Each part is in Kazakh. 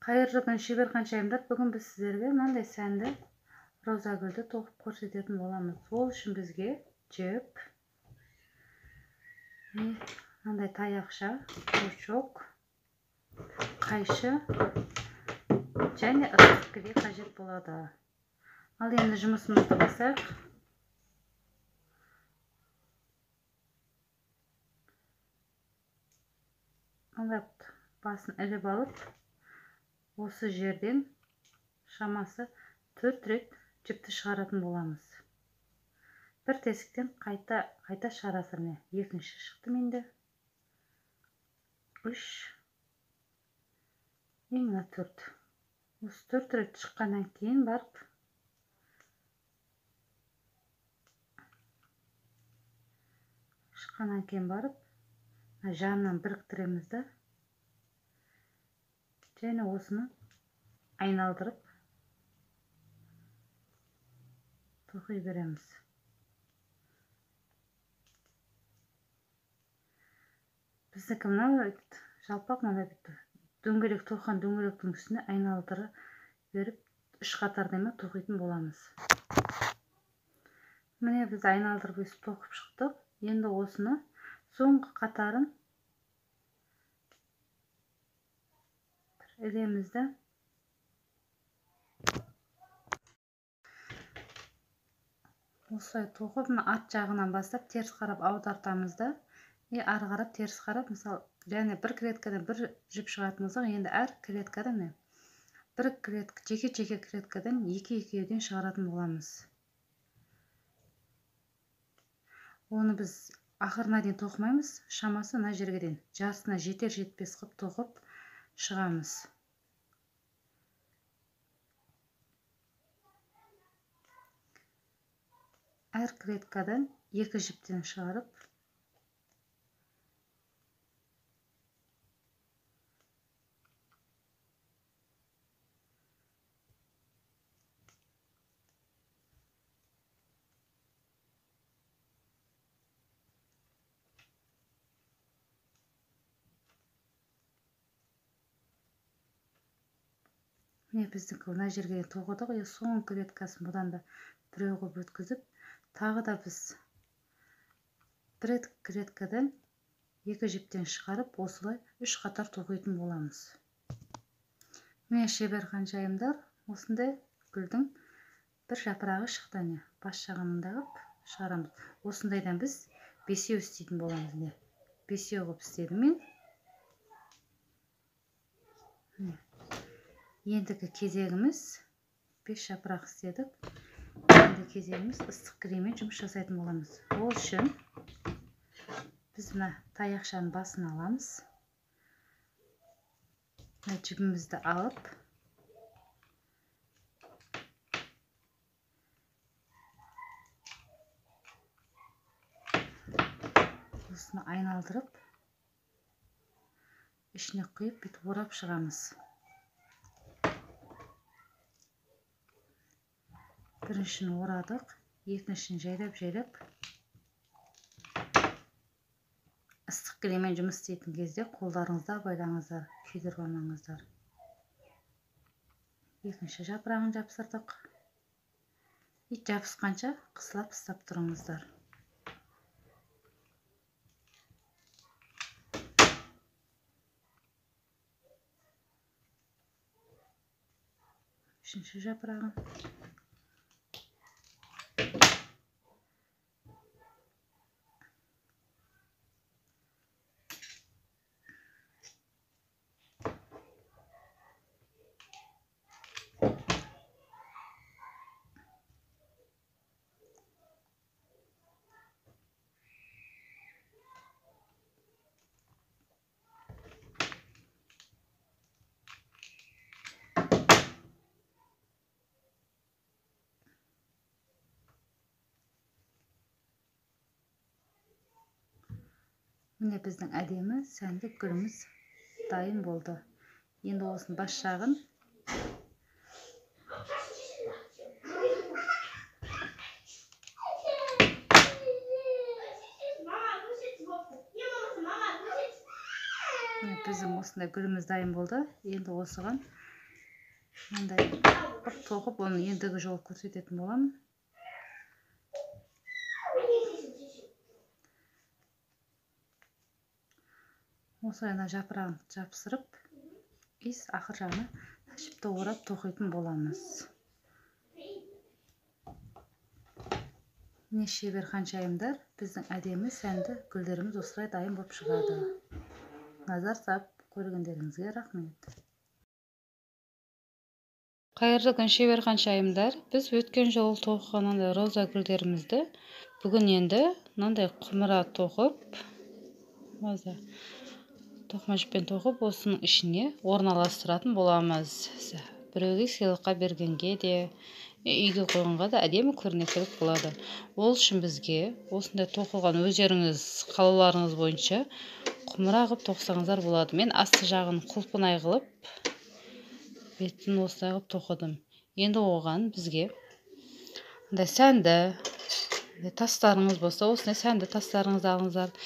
Қайырлы күн, шебер ханшайымдар. Бүгін біз сіздерге мынандай сәнді роза гүлді тоқып көрсететін боламыз. Ол үшін бізге жіп, мынандай таяқша, крючок, қайшы және ыстық клей қажет болады. Ал енді жұмысымызды бастайық. Мындай басын іліп алып, осы жерден шамасы 4 рет жіпті шығаратын боламыз. Бір тесіктен қайта шығарасыздар. Міне, екінші шықты менде. 3, мына 4. Осы 4 рет шыққаннан кейін барып жанынан біріктіреміз да, және осыны айналдырып тоқи береміз. Біздікі мынау жалпақ, мына дөңгелек тоқыған дөңгелектің үстіне айналдыра беріп 3 қатардан тоқитын боламыз. Міне, біз айналдырып өстіп тоқып шықтық. Енді осыны соңғы қатарын ілеміз де, осылай тоқып, мына арт жағынан бастап теріс қарап аудартамыз да, и ары қарап теріс қарап, мысалы, және бір клеткадан бір жіп шығатын болсақ, енді әр клеткадан міне бір клетка, жеке-жеке клеткадан екі-екеуден шығаратын боламыз. Оны біз ақырына дейін тоқымаймыз, шамасы мына жерге дейін жартысына жетер жетпес қылып тоқып шығамыз. Әр клеткадан 2 жіптен шығарып, міне біздікі мына жерге тоқыдық. Соңғы клеткасын бұдан да біреу қылып өткізіп, тағы да біз бір клеткадан 2 жіптен шығарып, осылай 3 қатар тоқитын боламыз. Міне, шебер ханшайымдар, осындай гүлдің бір жапырағы шықты. Міне, бас жағында қылып шығарамыз. Осындайдан біз 5 істейтін боламыз. Міне, 5 қылып істедім мен. Міне, ендігі кезегіміз 5 жапырақ істедік. Енді кезегіміз ыстық клеймен жұмыс жасайтын боламыз. Ол үшін біз мына таяқшаның басын аламыз. Мына жібімізді алып, осыны айналдырып, ішіне құйып, бүйтіп орап шығамыз. Біріншіні орадық, екіншіні жайлап-жайлап. Ыстық клеймен жұмыс істейтін кезде қолдарыңызды абайлаңыздар, күйдіріп алмаңыздар. Екінші жапырағын жапсырдық. Ит жабысқанша қысылап ұстап тұрыңыздар. Үшінші жапырағын. Міне, біздің әдемі сәнді гүліміз дайын болды. Енді осының бас жағын біздің осындай гүліміз дайын болды. Енді осыған Мындай қып тоқып, оны ендігі жолы көрсететін боламын. Осылай ана жапырағын жапсырып, иіс ақыр жағына жіпті орап тоқитын боламыз. Міне шебер ханшайымдар, біздің әдемі сәнді гүлдеріміз осылай дайын болып шығады. Назар сап көргендеріңізге рахмет. Қайырлы күн, шебер ханшайымдар. Біз өткен жолы тоқыған мынандай роза гүлдерімізді бүгін енді мынандай құмыра тоқып, роза тоқыма жіппен тоқып, осының ішіне орналастыратын боламыз. Біреуге сыйлыққа бергенге де, үйге қойғанға да әдемі көрнекілік болады. Ол үшін бізге осындай тоқылған өздеріңіз қалауларыңыз бойынша құмыра қылып тоқсаңыздар болады. Мен асты жағын құлпынай қылып, бетін осылай қылып тоқыдым. Енді оған бізге мындай сәнді тастарыңыз болса, осындай сәнді тастарыңызды алыңыздар.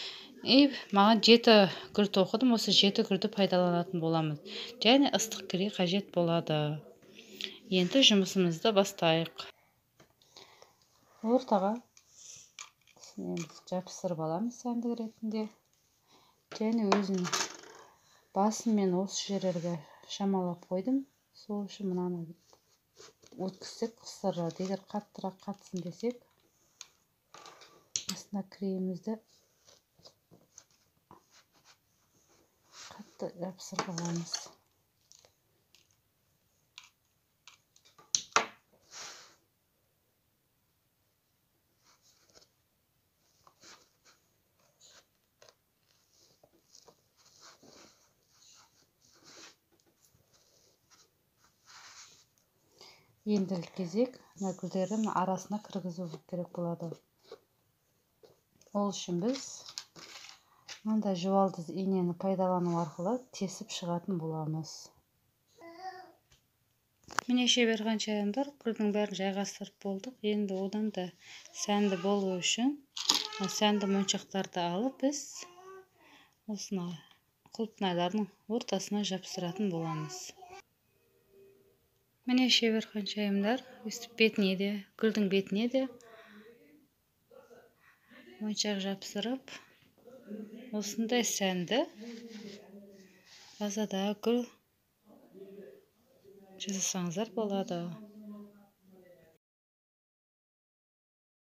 И маған 7 гүл тоқыдым, осы 7 гүлді пайдаланатын боламыз. Және ыстық клей қажет болады. Енді жұмысымызды бастайық. Ортаға жапсырып аламыз сәндік ретінде. Және өзінің басын мен осы жерлерге шамалап қойдым. Сол үшін мынаны өткізсек қыстырады. Егер қаттырақ қатсын десек, астына клейімізді қатты жапсырып аламыз. Ендігі кезек мына гүлдердің арасына кіргізу керек болады. Ол үшін біз мынандай жуалдыз инені пайдалану арқылы тесіп шығатын боламыз. Міне шебер ханшайымдар, гүлдің бәрін жайғастырып болдық. Енді одан да сәнді болу үшін сәнді моншақтарды алып біз осыны құлпынайлардың ортасына жапсыратын боламыз. Міне шебер ханшайымдар, өстіп бетіне де, гүлдің бетіне де моншақ жапсырып, осындай сәнді вазада гүл жасасаңыздар болады.